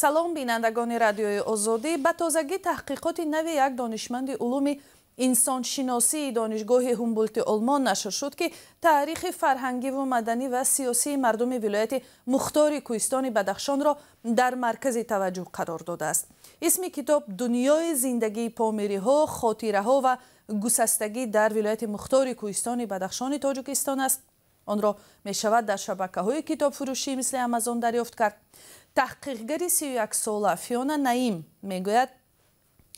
Салом, бинандагони Радиои Озодӣ. Ба тозагӣ таҳқиқоти нави як донишманди улуми инсоншиносии Донишгоҳи Ҳумболти Олмон нашр шуд, ки таърихи фарҳангиву маданӣ ва сиёсии мардуми Вилояти Мухтори Кӯҳистони Бадахшонро дар маркази таваҷҷӯҳ қарор додааст. Исми китоб «Дунёи зиндагии помириҳо: хотираҳо ва гусастагӣ дар Вилояти Мухтори Кӯҳистони Бадахшони Тоҷикистон» аст. Онро мешавад дар шабакаҳои китобфурӯшӣ мисли Амазон дарёфт кард. Таҳқиқгари 31-сола Фиона Наим мегӯяд,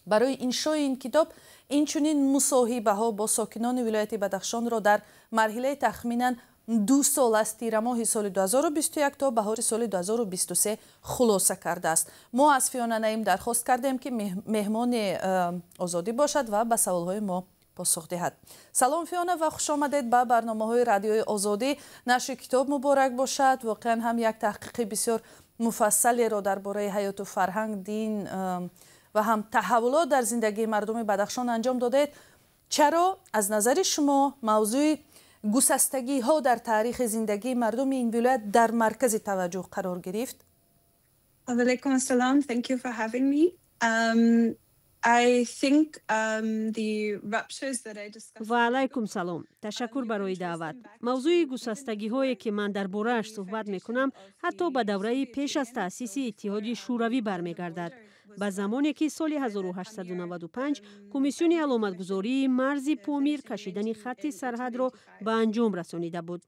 барои иншои ин китоб инчунин мусоҳибаҳо бо сокинони вилояти Бадахшонро дар марҳилаи тахминан 2 сол, аз тирамоҳи соли 2021 то баҳори соли 2023 хулоса кардааст. Мо аз Фиона Наим дархост кардем, ки меҳмони Озодӣ бошад ва ба саволҳои мо посух диҳад. Салом, Фиона, ва хушомадед ба барномаҳои Радиои Озодӣ. Нашри китоб муборак бошад. Воқеан ҳам як таҳқиқи бисёр муфассалеро дар бораи ҳаёту фарҳанг, дин ва ҳам таҳаввулот дар зиндагии мардуми Бадахшон анҷом додаед. Чаро аз назари шумо мавзӯи гусастагиҳо дар таърихи зиндагии мардуми ин вилоят дар маркази таваҷҷӯҳ қарор гирифт? Алайкум ассалом. Thank you for having me. I think the ruptures that I discussed. Ва алайкум салом, ташаккур барои даъват. Мавзӯи гусастагиҳое, ки ман дар борааш суҳбат мекунам, ҳатто ба давраи пеш аз таъсиси Иттиҳоди Шӯравӣ бармегардад, ба замоне ки соли 1895 Комиссиони аломатгузории марзи Помир кашидани хатти сарҳадро ба анҷом расонида буд.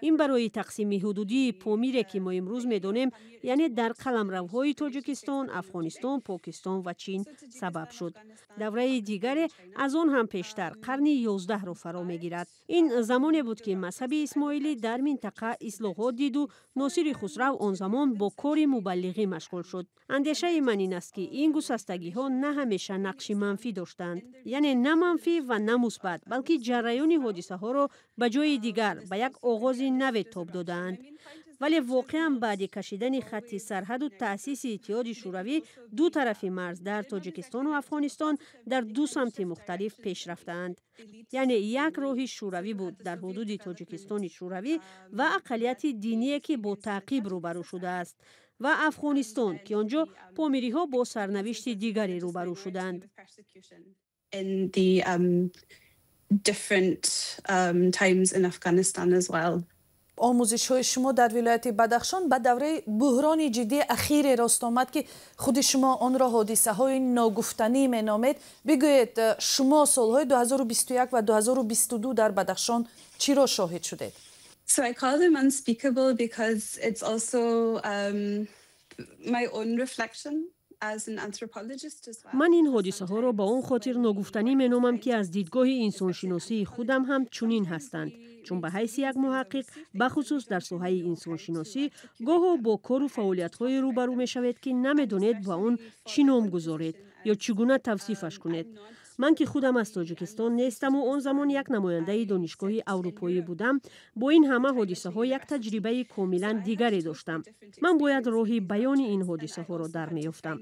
Ин барои тақсими ҳудудии Помире, ки мо имрӯз медонем, яъне дар қаламравҳои Тоҷикистон, Афғонистон, Покистон ва Чин, сабаб шуд. Давраи дигаре аз он ҳам пештар, қарни 11-ро фаро мегирад. Ин замоне буд, ки мазҳаби исмоилӣ дар минтақа ислоҳот диду Носири Хусрав он замон бо кори мубаллиғӣ машғул шуд. Андешаи ман ин аст, ки ин гусастагиҳо на ҳамеша нақши манфӣ доштанд, яъне на манфӣ ва на мусбат, балки ҷараёни ҳодисаҳоро ба ҷои дигар, ба як оғози наве тоб додаанд. Вале воқеан баъди кашидани хатти сарҳаду таъсиси Иттиҳоди Шӯравӣ ду тарафи марз, дар Тоҷикистону Афғонистон, дар ду самти мухталиф пеш рафтаанд. Яъне як роҳи шӯравӣ буд дар ҳудуди Тоҷикистони Шӯравӣ ва ақаллияти диние, ки бо таъқиб рӯбарӯ шудааст, ва Афғонистон, ки он ҷо помириҳо бо сарнавишти дигаре рӯбарӯ шуданд. In the different times in Afghanistan as well. Омӯзишҳои шумо дар вилояти Бадахшон ба давраи буҳрони ҷиддии ахире рост омад, ки худи шумо онро ҳодисаҳои ногуфтанӣ меномед. Бигӯед, шумо солҳои 2021 ва 2022 дар Бадахшон чиро шоҳид шудед? So I call them unspeakable because it's also my own reflection. Ман ин ҳодисаҳоро ба он хотир ногуфтанӣ меномам, ки аз дидгоҳи инсоншиносии худам ҳам чунин ҳастанд, чун ба ҳайси як муҳаққиқ, бахусус дар соҳаи инсоншиносӣ, гоҳо бо кору фаъолиятҳое рӯбарӯ мешавед, ки намедонед ба он чӣ ном гузоред ё чӣ гуна тавсифаш кунед. Ман, ки худам аз Тоҷикистон нестаму он замон як намояндаи донишгоҳи аврупоӣ будам, бо ин ҳама ҳодисаҳо як таҷрибаи комилан дигаре доштам. Ман бояд роҳи баёни ин ҳодисаҳоро дар меёфтам,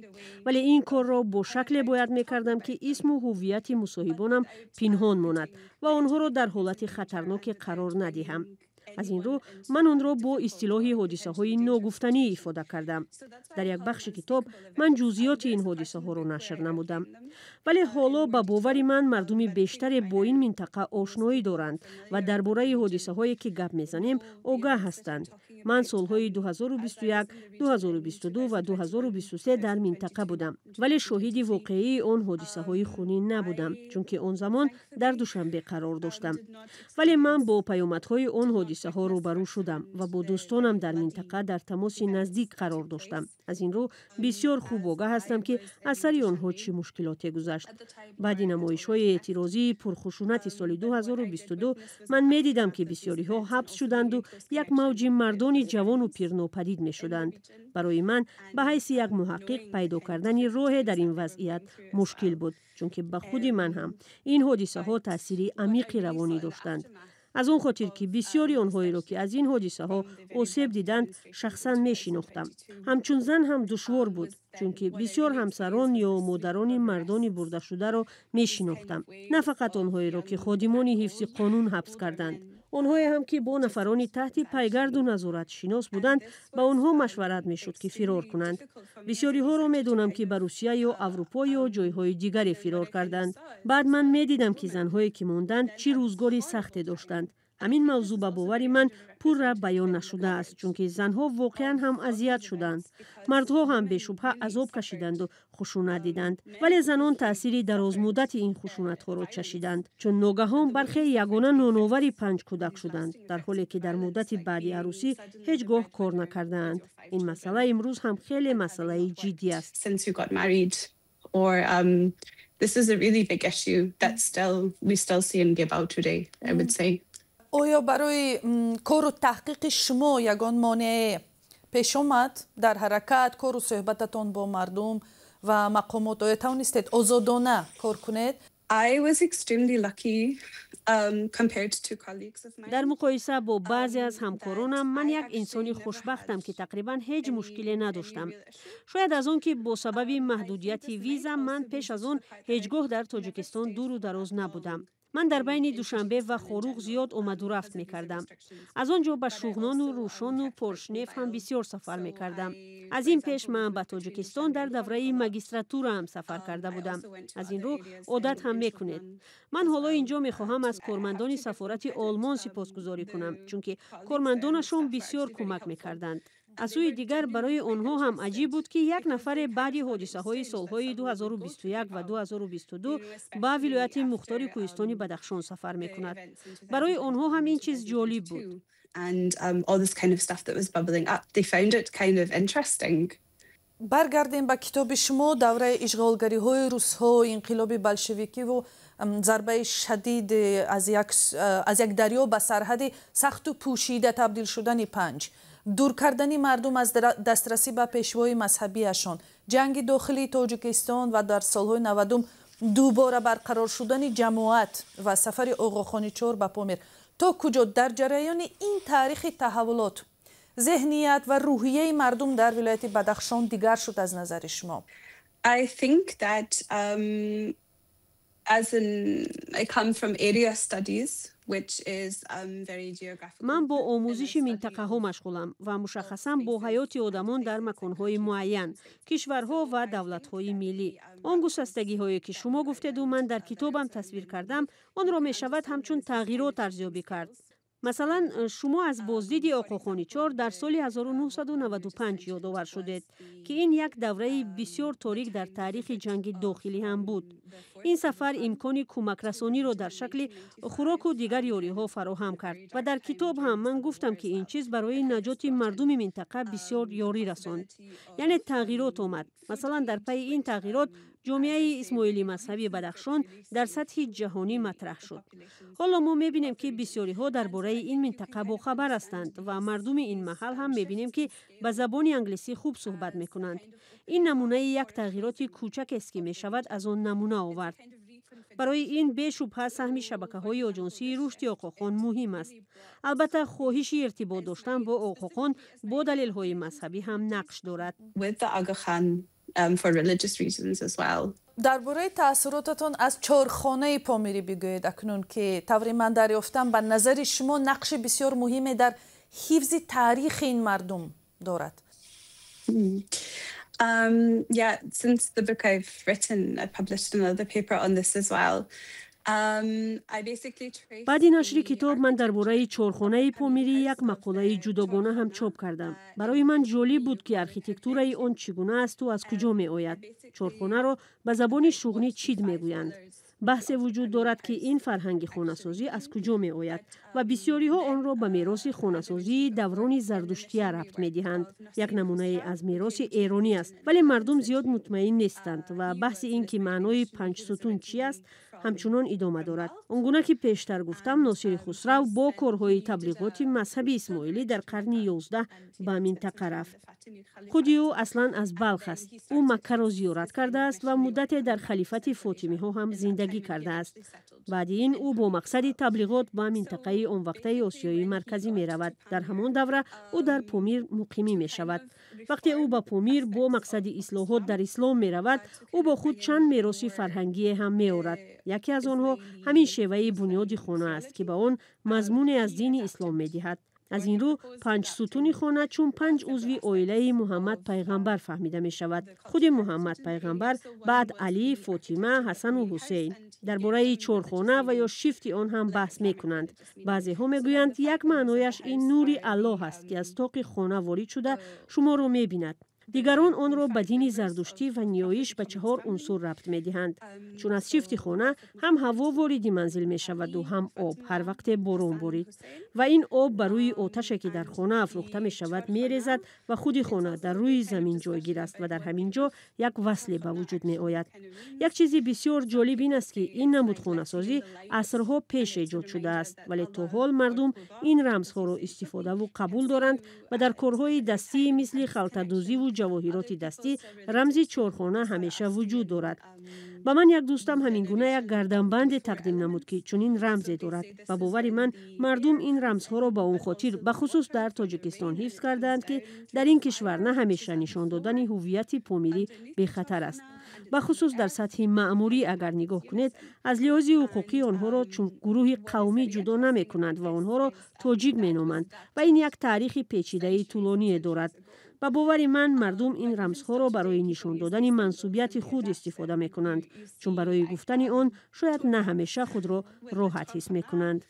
вале ин корро бо шакле бояд мекардам, ки исму ҳуввияти мусоҳибонам пинҳон монад ва онҳоро дар ҳолати хатарноке қарор надиҳам. Аз ин рӯ ман онро бо истилоҳи ҳодисаҳои ногуфтанӣ ифода кардам. Дар як бахши китоб ман ҷузъиёти ин ҳодисаҳоро нашр намудам. Вале ҳоло, ба бовари ман, мардуми бештаре бо ин минтақа ошноӣ доранд ва дар бораи ҳодисаҳое, ки гап мезанем, огаҳ ҳастанд. Ман солҳои 2021, 2022 ва 2023 дар минтақа будам, вале шоҳиди воқеии он ҳодисаҳои хунин набудам, чунки он замон дар Душанбе қарор доштам. Вале ман бо паёмадҳои он ҳодисаҳо рӯбарӯ шудам ва бо дӯстонам дар минтақа дар тамоси наздик қарор доштам. Аз ин рӯ бисёр хуб огаҳ ҳастам, ки аз сари онҳо чӣ мушкилоте гузашт. Баъди намоишҳои эътирозии пурхушунати соли 2022 ман медидам, ки бисёриҳо ҳабс шуданду як мавҷи мардони ҷавону пир нопадид мешуданд. Барои ман ба ҳайси як муҳаққиқ пайдо кардани роҳе дар ин вазъият мушкил буд, чунки ба худи ман ҳам ин ҳодисаҳо таъсири амиқи равонӣ доштанд, аз он хотир ки бисёри онҳоеро, ки аз ин ҳодисаҳо осеб диданд, шахсан мешинохтам. Ҳамчун зан ҳам душвор буд, чунки бисёр ҳамсарон ё модарони мардони бурдашударо мешинохтам, на фақат онҳоеро, ки ходимони ҳифзи қонун ҳабс карданд. Онҳое ҳам, ки бо нафарони таҳти пайгарду назорат шинос буданд, ба онҳо машварат мешуд, ки фирор кунанд. Бисёриҳоро медонам, ки ба Русия ё Аврупо ё ҷойҳои дигаре фирор карданд. Баъд ман медидам, ки занҳое, ки монданд, чӣ рӯзгори сахте доштанд. Ҳамин мавзӯъ ба бовари ман пурра баён нашудааст, чунки занҳо воқеан ҳам азият шуданд. Мардҳо ҳам бешубҳа азоб кашиданду хушунат диданд, вале занон таъсири дарозмуддати ин хушунатҳоро чашиданд, чун ногаҳон бархе ягона ноновари панҷ кӯдак шуданд, дар ҳоле ки дар муддати баъди арӯсӣ ҳеҷ гоҳ кор накардаанд. Ин масъала имрӯз ҳам хеле масъалаи ҷиддӣ аст. This is a really big issue that still we still see in Gabao today, I would say. Оё барои кору таҳқиқи шумо ягон монеае пеш омад дар ҳаракат, кору суҳбататон бо мардум ва мақомот? Оё тавонистед озодона кор кунед? I was extremely lucky compared to colleagues of mine. Дар муқоиса бо баъзе аз ҳамкоронам ман як инсони хушбахтам, ки тақрибан ҳеҷ мушкиле надоштам. Шояд аз он ки бо сабаби маҳдудияти виза ман пеш аз он ҳеҷ гоҳ дар Тоҷикистон дуру дароз набудам. Ман дар байни Душанбе ва Хоруғ зиёд омаду рафт мекардам. Аз он ҷо ба Шуғнону Рӯшону Поршнев ҳам бисёр сафар мекардам. Аз ин пеш ман ба Тоҷикистон дар давраи магистратураам сафар карда будам. Аз ин рӯ одат ҳам мекунед. Ман ҳоло ин ҷо мехоҳам аз кормандони сафорати Олмон сипосгузорӣ кунам, чунки кормандонашон бисёр кӯмак мекарданд. Аз сӯи дигар, барои онҳо ҳам аҷиб буд, ки як нафаре баъди ҳодисаҳои солҳои 2021 ва 2022 ба вилояти мухтори кӯҳистони Бадахшон сафар мекунад. Барои онҳо ҳам ин чиз ҷолиб буд. And all this kind of stuff that was bubbling up, they found it kind of interesting. Баргардем ба китоби шумо. Давраи ишғолгариҳои русҳо, инқилоби болшевикиву зарбаи шадид аз як дарё ба сарҳади сахту пӯшида табдил шудани Панҷ, дур кардани мардум аз дастрасӣ ба пешвои мазҳабиашон, ҷанги дохилии Тоҷикистон ва дар солҳои 90-ум дубора барқарор шудани ҷамоат ва сафари Оғохони Чор ба Помир. То куҷо дар ҷараёни ин таърихи таҳаввулот зеҳният ва рӯҳияи мардум дар вилояти Бадахшон дигар шуд аз назари шумо? I think that as in I come from area studies, Ман бо омӯзиши минтақаҳо машғулам ва мушаххасан бо ҳаёти одамон дар маконҳои муайян, кишварҳо ва давлатҳои миллӣ. Он гусастагиҳое, ки шумо гуфтеду ман дар китобам тасвир кардам, онро мешавад ҳамчун тағйирот арзёбӣ кард. Масалан, шумо аз боздиди Оқохони Чор дар соли 1995 ёдовар шудед, ки ин як давраи бисёр торик дар таърихи ҷанги дохилӣ ҳам буд. Ин сафар имкони кӯмакрасониро дар шакли хӯроку дигар ёриҳо фароҳам кард ва дар китоб ҳам ман гуфтам, ки ин чиз барои наҷоти мардуми минтақа бисёр ёрӣ расонд. Яъне тағйирот омад. Масалан, дар пайи ин тағйирот ҷомеаи исмоили мазҳаби Бадахшон дар сатҳи ҷаҳонӣ матраҳ шуд. Ҳоло мо мебинем, ки бисёриҳо дар бораи ин минтақа бохабар ҳастанд ва мардуми ин маҳал ҳам мебинем, ки ба забони англисӣ хуб суҳбат мекунанд. Ин намунаи як тағйироти кӯчакест, ки мешавад аз он намуна овард. Барои ин бешубҳа саҳми шабакаҳои Оҷонсии рушди Оғохон муҳим аст. Албатта, хоҳиши иртибот доштан бо Оғохон бо далелҳои мазҳабӣ ҳам нақш дорад. For religious reasons as well. Дар бораи таассуротатон аз чорхонаи помирӣ бигӯед акнун, ки тавре ман дарёфтам, ба назари шумо нақши бисёр муҳиме дар ҳифзи таърихи ин мардум дорад. Yeah, since the book I've written, I published another paper on this as well. Баъди нашри китоб ман дар бораи чорхонаи помирӣ як мақолаи ҷудогона ҳам чоп кардам. Барои ман ҷолиб буд, ки архитектураи он чӣ гуна асту аз куҷо меояд. Чорхонаро ба забони шуғнӣ чид мегӯянд. Баҳсе вуҷуд дорад, ки ин фарҳанги хонасозӣ аз куҷо меояд, ва бисёриҳо онро ба мероси хонасозии даврони зардуштия рабт медиҳанд. Як намунае аз мероси эронӣ аст, вале мардум зиёд мутмаин нестанд ва баҳси ин ки маънои панҷсутун чӣ аст, ҳамчунон идома дорад. Он гуна ки пештар гуфтам, Носири Хусрав бо корҳои таблиғоти мазҳаби исмоилӣ дар қарни 11 ба минтақа рафт. Худи ӯ аслан аз Балх аст. Ӯ Маккаро зиёрат кардааст ва муддате дар халифати фотимиҳо ҳам зиндагӣ кардааст. Баъди ин ӯ бо мақсади таблиғот ба минтақаи онвақтаи Осиёи Марказӣ меравад. Дар ҳамон давра ӯ дар Помир муқимӣ мешавад. Вақте ӯ ба Помир бо мақсади ислоҳот дар ислом меравад, ӯ бо худ чанд мероси фарҳангие ҳам меорад. Яке аз онҳо ҳамин шеваи бунёди хона аст, ки ба он мазмуне аз дини ислом медиҳад. Аз ин рӯ панҷ сутуни хона чун панҷ узви оилаи Муҳаммад пайғамбар фаҳмида мешавад: худи Муҳаммад пайғамбар, баъд Алӣ, Фотима, Ҳасану Ҳусейн. Дар бораи чорхона ва ё шифти он ҳам баҳс мекунанд. Баъзеҳо мегӯянд, як маънояш ин нури Аллоҳ аст, ки аз тоқи хона ворид шуда, шуморо мебинад. Дигарон онро ба дини зардуштӣ ва ниёиш ба чаҳор унсур рабт медиҳанд, чун аз шифти хона ҳам ҳаво вориди манзил мешаваду ҳам об, ҳар вақте борон борид, ва ин об ба рӯи оташе, ки дар хона афрӯхта мешавад, мерезад ва худи хона дар рӯи замин ҷойгир аст ва дар ҳамин ҷо як васле ба вуҷуд меояд. Як чизи бисёр ҷолиб ин аст, ки ин намуд хонасозӣ асрҳо пеш эҷод шудааст, вале то ҳол мардум ин рамзҳоро истифодаву қабул доранд ва дар корҳои дастии мисли халтадӯзиву ҷавоҳироти дастӣ рамзи чорхона ҳамеша вуҷуд дорад. Ба ман як дӯстам ҳамин гуна як гарданбанде тақдим намуд, ки чунин рамзе дорад. Ба бовари ман, мардум ин рамзҳоро ба он хотир бахусус дар Тоҷикистон ҳифз кардаанд, ки дар ин кишвар на ҳамеша нишон додани ҳуввияти помирӣ бехатар аст. Бахусус дар сатҳи маъмурӣ агар нигоҳ кунед, аз лиҳози ҳуқуқӣ онҳоро чун гурӯҳи қавмӣ ҷудо намекунанд ва онҳоро тоҷик меноманд ва ин як таърихи печидаи тӯлоние дорад. Ба бовари ман, мардум ин рамзҳоро барои нишон додани мансубияти худ истифода мекунанд, чун барои гуфтани он шояд на ҳамеша худро роҳат ҳис мекунанд.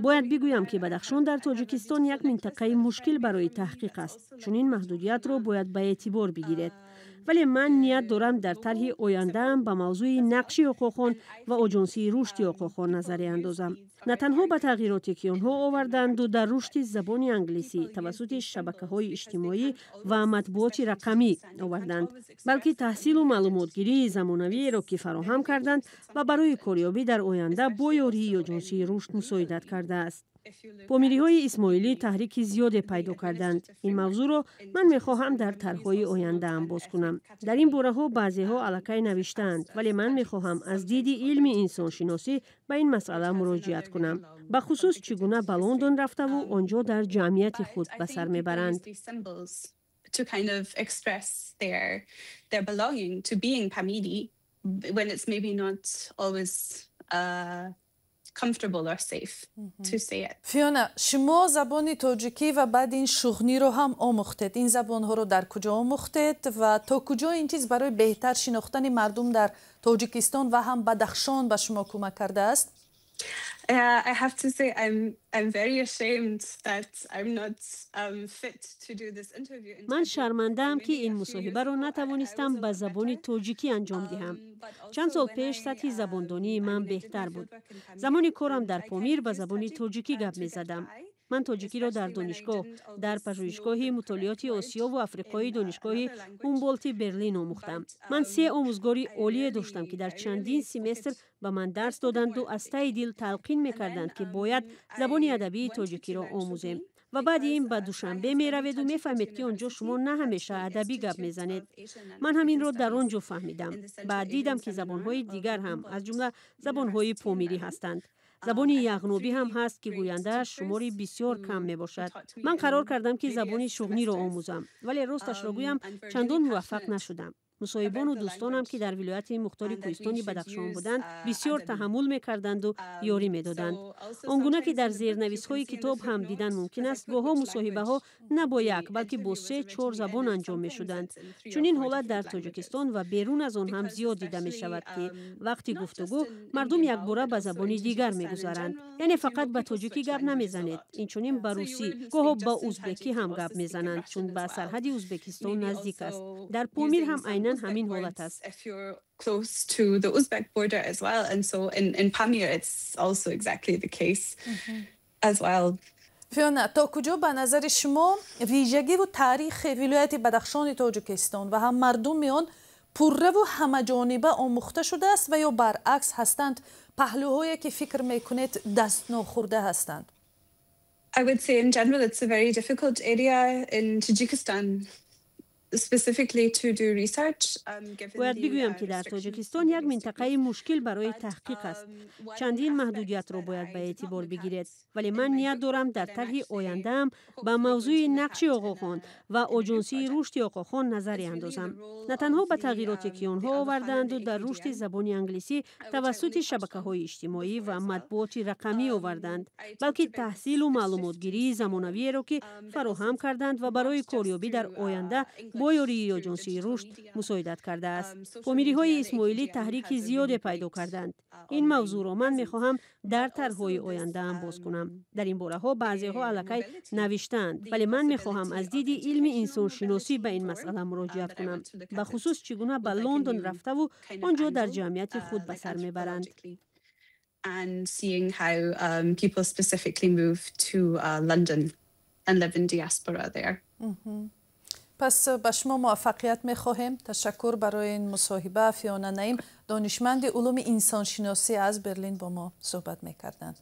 Бояд бигӯям, ки Бадахшон дар Тоҷикистон як минтақаи мушкил барои таҳқиқ аст. Чунин маҳдудиятро бояд ба эътибор бигиред, вале ман ният дорам дар тарҳи ояндаам ба мавзӯи нақши Оқохон ва Оҷонсии рушди Оқохон назаре андозам, на танҳо ба тағйироте, ки онҳо оварданду дар рушди забони англисӣ тавассути шабакаҳои иҷтимоӣ ва матбуоти рақамӣ оварданд, балки таҳсилу маълумотгирии замонавиеро, ки фароҳам карданд ва барои корёбӣ дар оянда бо ёрии Оҷонсии рушд мусоидат кардааст. Помириҳои исмоилӣ таҳрики зиёде пайдо карданд. Ин мавзӯъро ман мехоҳам дар тарҳҳои ояндаам боз кунам. Дар ин бораҳо баъзеҳо аллакай навиштаанд, вале ман мехоҳам аз диди илми инсоншиносӣ ба ин масъала муроҷиат кунам, бахусус чӣ гуна ба Лондон рафтаву он ҷо дар ҷамъияти худ ба сар мебаранд. To kind of express their belonging to being Pamiri when it's maybe not always comfortable or safe to say it. Фиона, шумо забони тоҷикӣ ва баъд ин шуғниро ҳам омӯхтед. Ин забонҳоро дар куҷо омӯхтед ва то куҷо ин чиз барои беҳтар шинохтани мардум дар Тоҷикистон ва ҳам Бадахшон ба шумо кӯмак кардааст? Yeah, I have to say I'm very ashamed that I'm not fit to do this interview. Ман шармандаам, ки ин мусоҳибаро натавонистам ба забони тоҷикӣ анҷом диҳам. Чанд сол пеш сатҳи забондонии ман беҳтар буд. Замони корам дар Помир ба забони тоҷикӣ гап мезадам. Ман тоҷикиро дар донишгоҳ, дар пажӯҳишгоҳи мутолиоти Осиёву Африқои Донишгоҳи Ҳумболти Берлин омӯхтам. Ман се омӯзгори олие доштам, ки дар чандин семестр ба ман дарс доданду аз таи дил талқин мекарданд, ки бояд забони адабии тоҷикиро омӯзем. Ва баъди ин ба Душанбе мераведу мефаҳмед, ки он ҷо шумо на ҳамеша адабӣ гап мезанед. Ман ҳаминро дар он ҷо фаҳмидам. Баъд дидам, ки забонҳои дигар ҳам, аз ҷумла забонҳои помирӣ ҳастанд. Забони яғнобӣ ҳам ҳаст, ки гӯяндааш шумори бисёр кам мебошад. Ман қарор кардам, ки забони шуғниро омӯзам, вале росташро гӯям, чандон муваффақ нашудам. Мусоҳибону дӯстонам, ки дар вилояти мухтори кӯҳистони Бадахшон буданд, бисёр таҳаммул мекарданду ёрӣ медоданд. Он гуна ки дар зернависҳои китоб ҳам дидан мумкин аст, гоҳо мусоҳибаҳо на бо як, балки бо се чор забон анҷом мешуданд. Чунин ҳолат дар Тоҷикистон ва берун аз он ҳам зиёд дида мешавад, ки вақти гуфтугӯ мардум якбора ба забони дигар мегузаранд. Яъне фақат ба тоҷикӣ гап намезанед, инчунин ба русӣ, гоҳо ба узбекӣ ҳам гап мезананд, чун ба сарҳади Узбекистон наздик аст. Дар Помир ҳам айнан ҳамин ҳолат аст. Close to the Uzbek border as well. And so in Pamir, it's also exactly the case as well. Фиона, то куҷо ба назари шумо вижагиву таърихи вилояти Бадахшони Тоҷикистон ва ҳам мардуми он пурраву ҳамаҷониба омӯхта шудааст ва ё баръакс, ҳастанд паҳлӯҳое, ки фикр мекунед, дастнохӯрда ҳастанд? I would say in general it's a very difficult area in Tajikistan. Бояд бигӯям, ки дар Тоҷикистон як минтақаи мушкил барои таҳқиқ аст. Чандин маҳдудиятро бояд ба эътибор бигиред, вале ман ният дорам дар тарҳи ояндаам ба мавзӯи нақши Оғохон ва Оҷонсии рушди Оғохон назаре андозам, на танҳо ба тағйироте, ки онҳо овардаанду дар рушди забони англисӣ тавассути шабакаҳои иҷтимоӣ ва матбуоти рақамӣ оварданд, балки таҳсилу маълумотгирии замонавиеро, ки фароҳам карданд ва барои корёбӣ дар оянда бо ёрии Оҷонсии рушд мусоидат кардааст. Помириҳои исмоилӣ таҳрики зиёде пайдо карданд. Ин мавзӯъро ман мехоҳам дар тарҳҳои ояндаам боз кунам. Дар ин бораҳо баъзеҳо аллакай навиштаанд, вале ман мехоҳам аз диди илми инсоншиносӣ ба ин масъала муроҷиат кунам, бахусус чӣ гуна ба Лондон рафтаву он ҷо дар ҷамъияти худ ба сар мебаранд. And seeing how people specifically move to London and live in diaspora there. Пас ба шумо муваффақият мехоҳем. Ташаккур барои ин мусоҳиба. Фиона Наим, донишманди улуми инсоншиносӣ, аз Берлин бо мо суҳбат мекарданд.